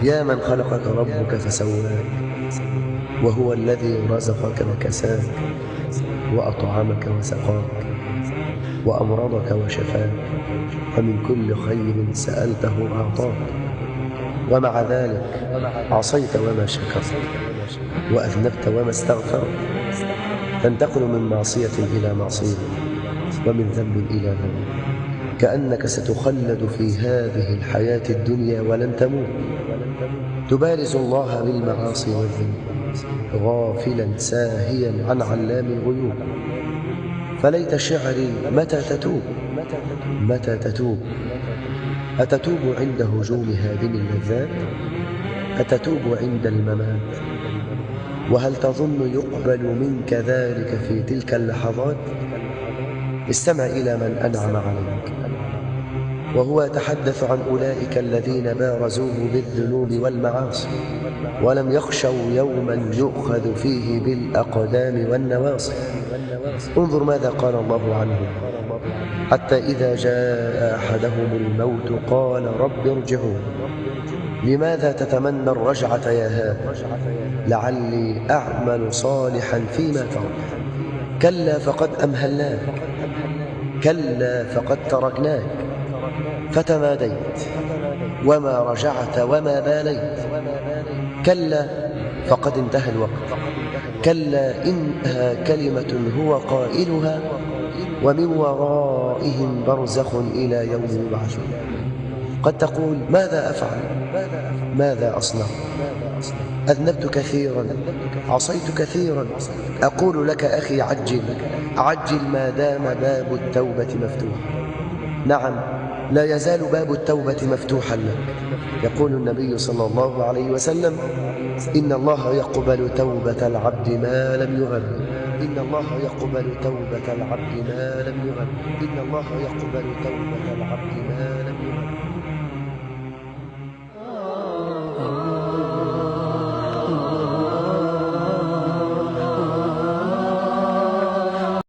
يا من خلقك ربك فسواك، وهو الذي رزقك وكساك، وأطعمك وسقاك، وأمرضك وشفاك، ومن كل خير سألته أعطاك، ومع ذلك عصيت وما شكرت، وأذنبت وما استغفرت. تنتقل من معصية إلى معصية، ومن ذنب إلى ذنب، كأنك ستخلد في هذه الحياة الدنيا ولن تموت. تبارز الله بالمعاصي والذنوب، غافلا ساهيا عن علام الغيوب. فليت شعري متى تتوب؟ متى تتوب؟ أتتوب عند هجوم هادم اللذات؟ أتتوب عند الممات؟ وهل تظن يقبل منك ذلك في تلك اللحظات؟ استمع إلى من أنعم عليك وهو يتحدث عن أولئك الذين بارزوه بالذنوب والمعاصي، ولم يخشوا يوما يؤخذ فيه بالأقدام والنواصي. انظر ماذا قال الله عنهم: حتى إذا جاء أحدهم الموت قال رب ارجعون. لماذا تتمنى الرجعة يا هذا؟ لعلي أعمل صالحا فيما ترك. كلا فقد أمهلناك، كلا فقد تركناك، فتماديت وما رجعت وما باليت. كلا فقد انتهى الوقت. كلا إنها كلمة هو قائلها، ومن ورائهم برزخ إلى يوم يبعثون. قد تقول: ماذا أفعل؟ ماذا أصنع؟ أذنبت كثيرا، عصيت كثيرا. أقول لك أخي: عجل، عجل ما دام باب التوبة مفتوح. نعم، لا يزال باب التوبة مفتوحا لك. يقول النبي صلى الله عليه وسلم: إن الله يقبل توبة العبد ما لم يغرر. إن الله يقبل توبة العبد ما لم يغرر. إن الله يقبل توبة العبد ما لم يغرر.